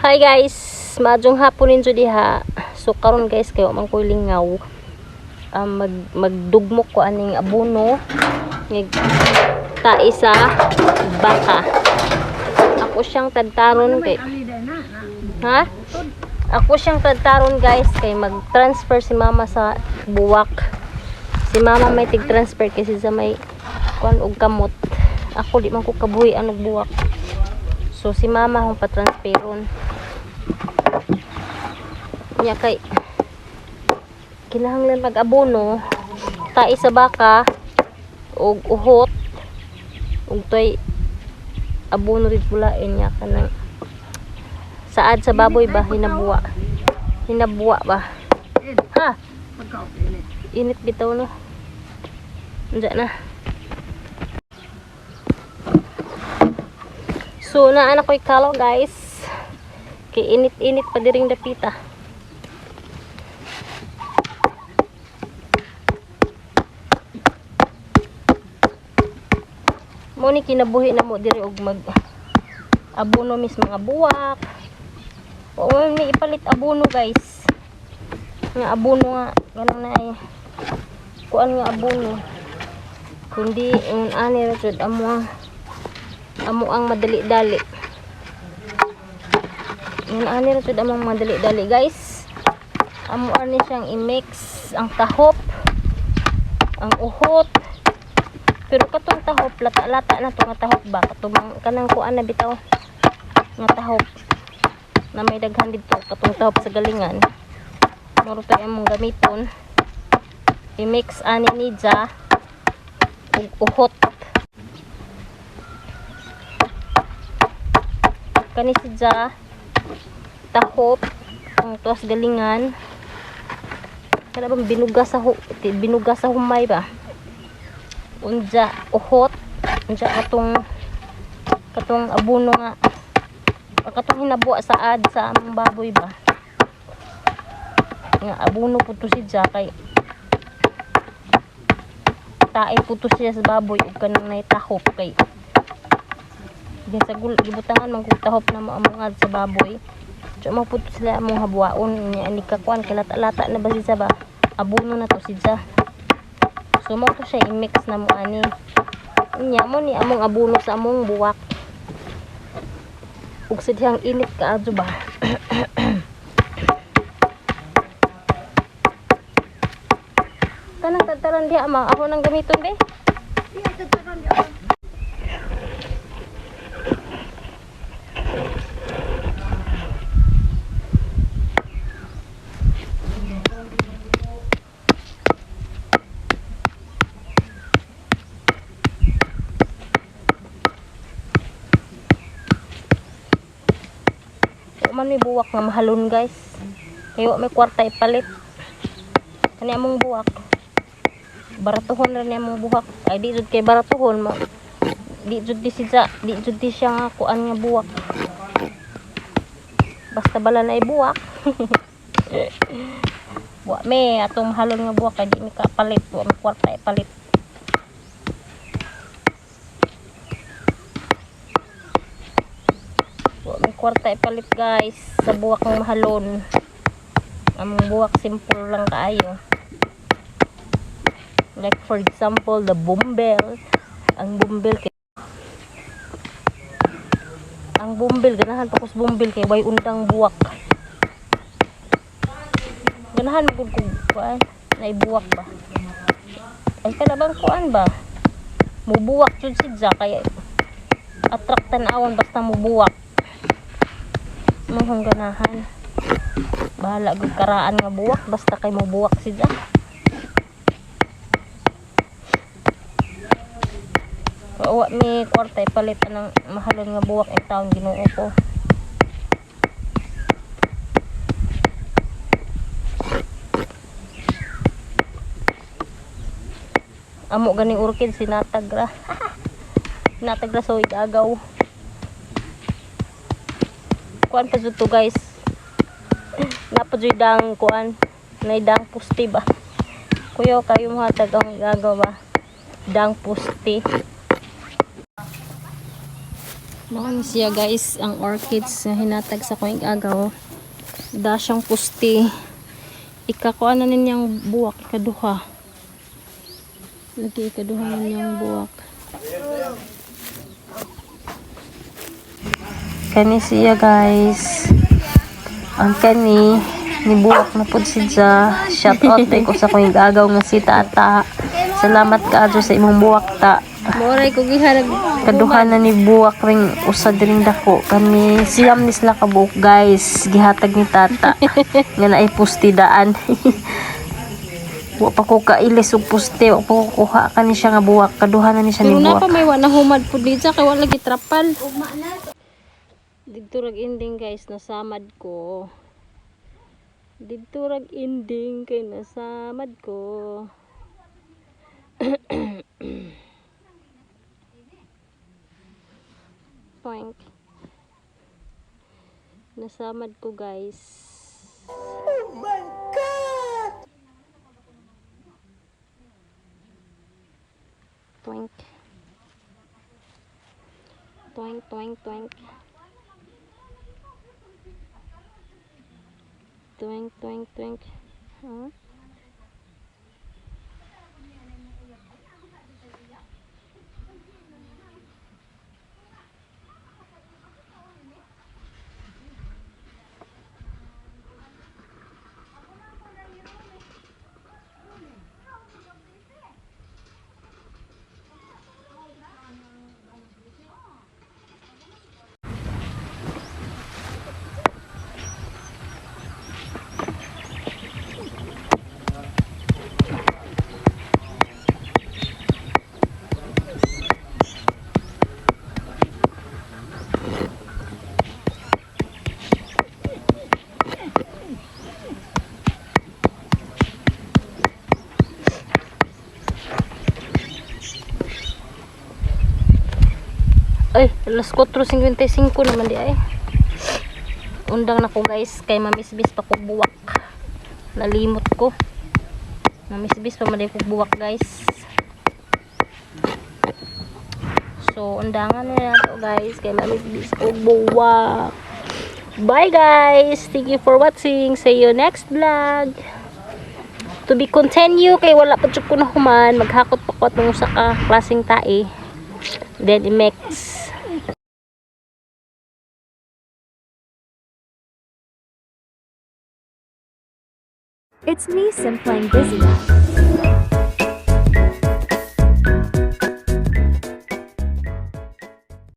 Hi guys, maadjong hapon ninyo diha. So karon guys, kayo man ko'y lingaw. Magdugmok ko aning abono ng tae sa baka. Ako siyang tadtaron kay Ha? Ako siyang tadtaron guys, kay mag-transfer si mama sa buwak. Si mama may tig-transfer kasi sa may kuan og kamot. Ako di man ko kabuhi ang buwak. So si mama akong patransferon. Nya kay kinahanglan mag-abono, tae sa baka og uhot ug toy abono rin pulain nya kanang saad sa baboy ba, hinabuwa. Hinabuwa ba? Ha? Init bitaw no. Unsa na? So naa na ko'y kalo guys. Kay init-init pa diring dapita. Mo ni kinabuhi na mo diri og mag abono mis mga buwak. O may ipalit abono guys. Nga abono nga ganun na ay kuan nga abono. Kundi un ani ra jud amo ang madali-dali. Yun ani ra jud among madali-dali guys. Amo ani siyang i-mix ang tahop, ang uhot. Pero katong tahop lata-lata na to nga tahop ba, katong kanang kuan na bitaw nga tahop na may daghan didto, katong tahop sa galingan. Moro tay among gamiton. I-mix ani niya ug uhot. Kani siya tahop ang tuwas galingan. Kana bang binuga sa humay ba? Unja uhot, unja katong abono nga katong hinabuwa saad sa among baboy ba. Nga abono pud to siya kay tae pud to siya sa baboy ug kanang nay tahop kay sa gibutangan man kog tahop na mo among ad sa baboy. So mo pud to sila among habuaon nya ani ka kuan kay lata-lata na ba siya ba. Abono na to siya. So mo to siya i-mix na mo ani. Nya mo ni among abono sa among buwak. Ug sa dihang init kaadyo ba. Tanang tadtaran diha ma, ako nang gamiton be. Man may buwak nga mahalon guys. Kay wa may kwarta ipalit. Kani among buwak. Baratuhon ra ni among buwak. Ay di jud kay baratuhon mo. Di jud di siya, di jud di siya nga kuan nga buwak. Basta bala na ibuwak. Wa me atong mahalon nga buwak kay di mi kapalit, wa may kwarta ipalit. Wa may kwarta ipalit guys sa buwak ng mahalon. Among buwak simple lang kaayo. Like for example, the bumbel. Ang bumbel kay ang bumbel ganahan pa ko sa bumbel kay way undang buwak. Ganahan man gud kog kuan, naibuwak ba. Ay kada bang kuan ba? Mubuwak jud si Ja kay attract tan-awon basta mubuwak. Mohong ganahan. Bahala gud karaan nga buwak basta kay mubuwak si Ja. Wa mi kwarta ipalit anang mahalon nga buwak in town, Ginoo ko. Amo ganing orchid sinatag ra. Sinatag ra sa igagaw. Kuan pa jud to guys. Napa jud dang kuan, nay dang pusti ba. Kuya kayo mohatag ang igagaw ba. Dang pusti. Mao ni siya, guys, ang orchids nga hinatag sa akong agaw. Da siyang pusti. Ikakuha na ninyang buwak, ikaduha. Lagi ikaduha ninyang buwak. Kani siya, guys. Ang kani nibuwak na pud siya. Shout out ko sa akong agaw nga si Tata. Salamat kaayo sa imong buwak, ta. Moray ko giharag. Kaduha na ni buwak ring usa diring dako. Kani siyam ni sila kabuok, guys. Gihatag ni Tata nga naay pusti daan. Wa pa ko kailis og puste, wa pa ko kuha kani siya nga buwak. Kaduha na ni siya ni Pero na buwak. pa may wa na humad pud dito kay wala lagi trapal. Didto rag ending, guys, nasamad ko. Didto rag ending kay nasamad ko. Poink. Nasamad ko, guys. Oh my God! Toink. Toink, toink, toink. Toink, toink, toink. Huh? Ay, alas 4:55 naman di ay. Undang na ko, guys, kay mamisbis pa ko buwak. Nalimot ko. Mamisbis pa man ko buwak, guys. So, undangan na nato, guys, kay mamisbis ko buwak. Bye, guys. Thank you for watching. See you next vlog. To be continue kay wala pa jud ko na human, maghakot pa ko atong usa ka klaseng tae. Then i-mix. It's me, Sim, playing Busy.